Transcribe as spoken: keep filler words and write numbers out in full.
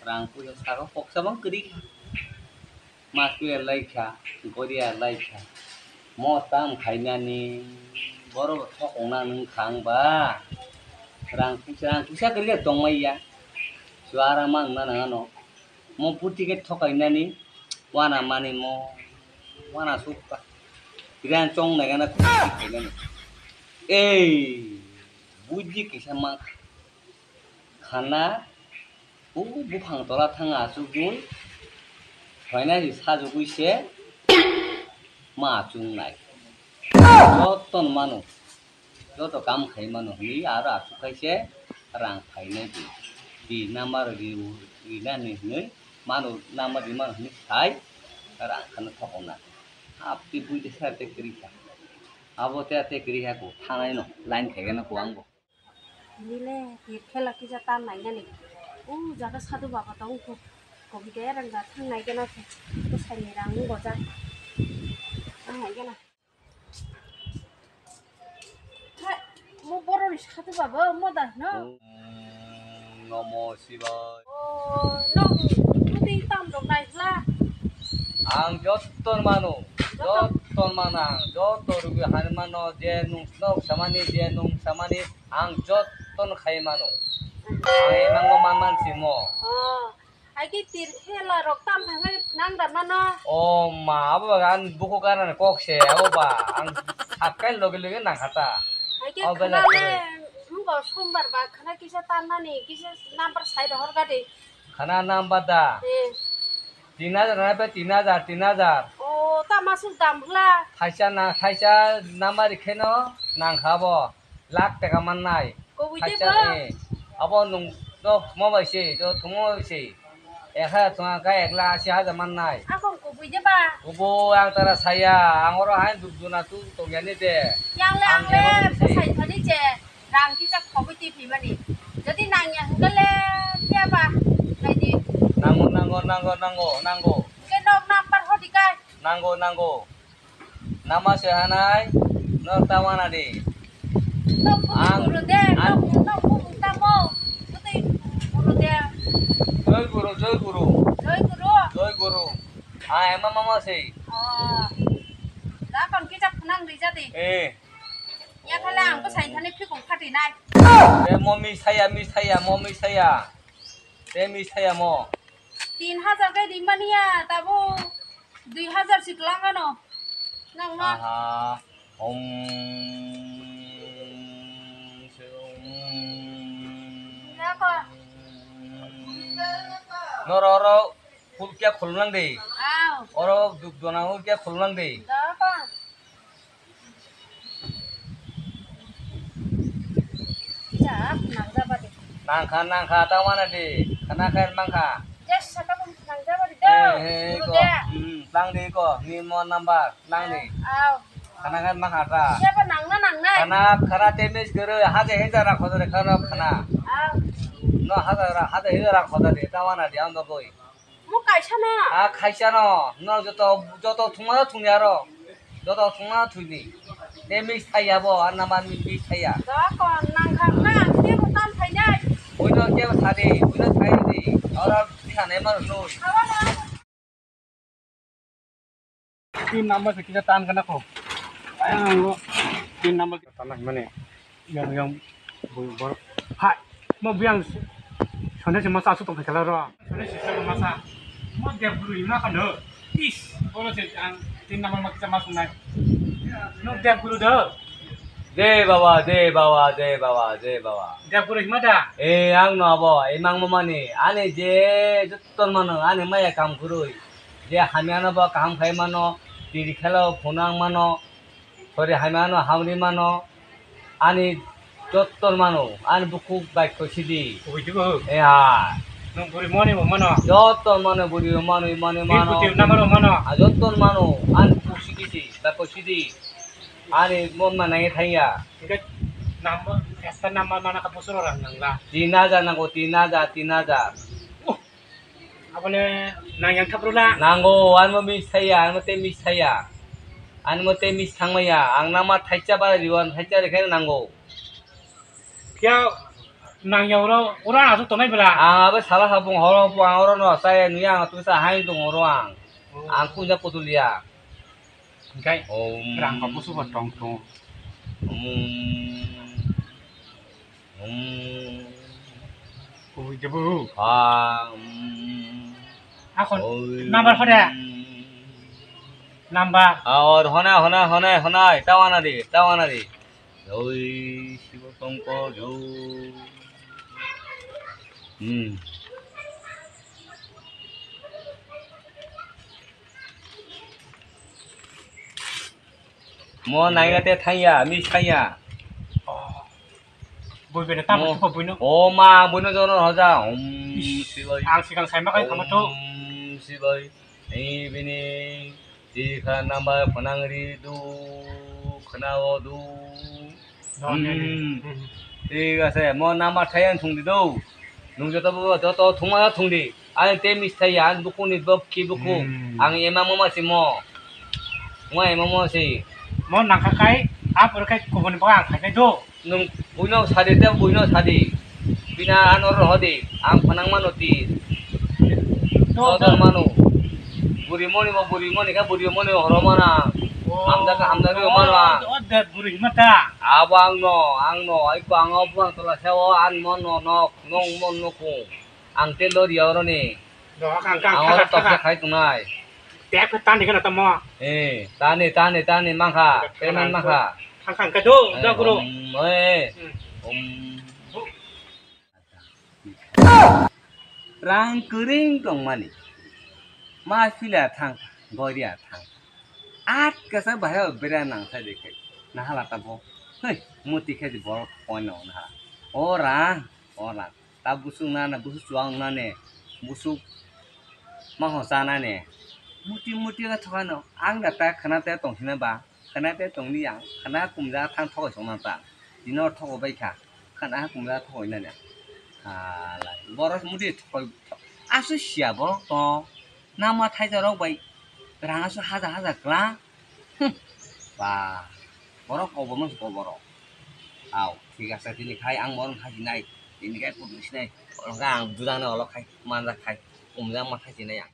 Rang puisa saka koksa bang kwrwi kha. Mas piya lai kha, goria lai kha. Mo tam khainani, borok thokongna nwng kha wng ba? Rang puisa, rang puisa kwrwi kha tongmai ya. Chuara mang na nang ano. Mo puti khe thokainani, wana mani mo, wana sukha. Tirang chong nai gana khainani. Ei, buji kisa mang kha. Khana, o buphang tola thang achugwi, phainai sajugwi se ma achungnai. Joto no mano, joto kam khai mano hinwi aro achuk khai se rang phainai di. Di number ri, rinani hinwi mano, number ri mano hinwi sai rang khana thokna. Hapti bui de sa te kri kha. Abo te te kri ha ko thanai no line khai gana ko ang bo. Nile tir khela kisa tan nainani. O jaga sadhu baba tong kho. Kobi de rang ja thang nai gana kho. Ko sai ni rang ni boja. Thang nai gana. Hai, mo boro ni sadhu baba mo da no. Om Namo Shivaya. O, no, muti tam rok nai hla. Ang jotton mano, jotton mano ang, jotto rugi hani mano, je nung nok samani, je nung samani, ang jotton khai mano. Ang emang mo man man simo. Oh, hai ke tir khela rok tam thangwi nang da mano. O ma, abo ba gan buku ganan kok se, abo ba, ang sakkai loge loge nang khata. Hai ke khana le, mung sombar ba khana kisa tan nani, kisa number sai rohor gadi. Khana number da? Eh. Tin hajar na pe tin hajar, tin hajar. O, ta masuk dam hla. Thaisa na, thaisa number kheno nang kha bo. Lakh taka mannai. Kobui de thaisa bo? Eh. Abo nung do thuma bai se, do thuma bai se. Ek hajar tong kha ek lakh asi hajar mannai. Akon kobui de ba? Kubo ang tara saya, ang oro hain duk duna tu tong yani de. Yang le, ang le, ebo se. Sai thani je. Rang kisa khogwi twi phaimani. Jodi nangya hwnkhe le phiya ba naidi. Nango, nango, nango, nango, nango. Hwnkhe nok number hodi kai. Nango, nango. Nama se hanai, nok ta wana di. Nok bumung ang, guru de, ang nok, nok bumung tamo. Bwtwi guru de. Joy guru, joy guru. Joy guru. Joy guru. Ah, ema mama se. Oh. Da kon kisa phunang rijadi. Eh. Ya thale ang bwsai thani phikung phatinai. Te mo mi saya, mi saya, mo mi saya. Te mi saya mo. Tin hajar kai rimani ya, tabo dui hajar si kwlang ano. Nang no. Aha. Om. Ya ko. Noro oro. Khul kya khulnang de. Aw. Oro duk dona khul kya khulnang de. Da pa. Ja, nang ja ba de. Nang kha, nang kha, ta wana de. Khana kha, mang kha. Yes, saka bum nang ja ba de. Eh, eh, guru ko. De. Hmm, tang de ko. Ni mo number, tang de. Aw. Khana kha, mang kha ta. Ya ba nang na, nang na. Khana, khana te mis guru, haje he jara khodo re khana, khana. Aw. No haje ra, haje he jara khodo de, ta wana de, ang do goi. Mo kaisa no. A khaisa no, no joto, joto thungma thungya ro. Joto thungma thungni. Te mix thaiya bo, a nama mix thaiya. Da kon nang kha na, te bo tam thainai. Uino ke thadi, uino thaidi. Ora thane mar no. Hawa na. Tin number se kisa tan kana ko. Ayang ngo. Tin number kisa tan mane. Yang, yang, bo, bo. Hai, mo biang. Sonde se masa asuk tong khala ro. Sonde se masa. Mo dia guru ima kan do. Is, bolo se ang tin number ma kisa masuk nai. No dia guru do. De baba, de baba, de baba, de baba. Dia guru ima da. Eh, ang no abo, imang mamani. Ani je jotton mano, ani maya kam kurui. Je hamyano bo kaham khai mano, tiri khelo phunang mano, sori hamyano hamri mano, ani jotton mano, ani bukhuk bai khosidi. Kubui dibo? Eh, ha. Nung buri moni bo mano? Jotton mano, buri mano, mano, mano. Biri kuti namaro mano? A jotton mano, ani bukhuk sidi si, bai khosidi. Ani mon manai thangya. Hingke number, ekta number mana ka bosoro rang nangla. Tin hajar nango, tin hajar, tin hajar. Uh, Abole nang yang thapru la. Nango, ano mix thaya, ano te mix thaya. Ano te mix thangmaya, ang nama thaisa ba riwan, thaisa rekhe nango. Phiya Nang ya oro, oro ang asuk tongnai bela. Ang abo sala ha bung horo bung ang oro no chaya nui ang tu sa hai dung oro ang. Oh. Ang kunja putulia. Hingkai Om. Rang ka busu ba tong tong. Om. Om. Ui, jebu. Ang. Akon. Oi. Number hore. Number. Aor hona hona hona hona tawana de tawana de. Joi Shiva Shankar joi. Hmm. Mo naina te thangya, mi thangya. Bui bene tamo Mo- tuko buino. O ma, buino jono hoja. Om Ish, Shivai. Ang sikang saima kai thangma to. Om Shivai. Ni bini. Tikha number phonang ri du. Khna o du. Done. Hmm. Hmm. Thik ase, mo number thaiyan thung di do. Nung joto bo, joto thungma thung di. Ani te mis thai ya, ani buku ni bok ki buku. Hmm. Ang ema mo ma si mo. Mo ema mo si. Mo nangkha kai, a pore kai kubun bo ang khai kai do. Nung buino sadi te buino sadi. Bina ano roho di, ang panang mano ti. Do, Dodor do. Mano. Buri moni mo, buri moni ka, buri moni horo mana. Oh, hamda ka, hamda ri mano. Oh, oh, de buri mata. Abo ang no, ang no, ai ko ang obo ang tola sewo, ang mo no nok, nong mo no kung. Ang te lori oro ni. Do, kang, kang, Ang kang, oro kang, toksa kang. Khai tunai. Tek pe tani kana tamo. Eh, tani, tani, tani mangkha. Kang, kang, Pemen mangkha. Kang, kang, kado, Eh, da guru. Om, eh. Hmm. Om. Rang kering tongmani. Ma sila thang, goria thang. At kasa bahai bera nang sa de kai. Nahala tabo. Hei, muti khe borok kono nahala. O rang, o rang. Ta busuk nana, busuk chuang nane, busuk maho chanane. Muti muti ka thokano, ang da ta khana te tong hina ba, khana te tong ni ang, khana kumja thang thokoi song nang ta. Dino thokoi bai kha, khana kumja thokoi nane. Halai, boros muti thokoi, asu sia borok to, nama thaisa rok bai, rang asu haja haja kla. Hmm. Ba, borok kobor no kobor rok. Au, thik ase, tini khai ang borok khai sinai. Tini khai putui sinai. Oro khe ang bujang nai olo khai, manjak khai. Umjak ma khai sinai ang.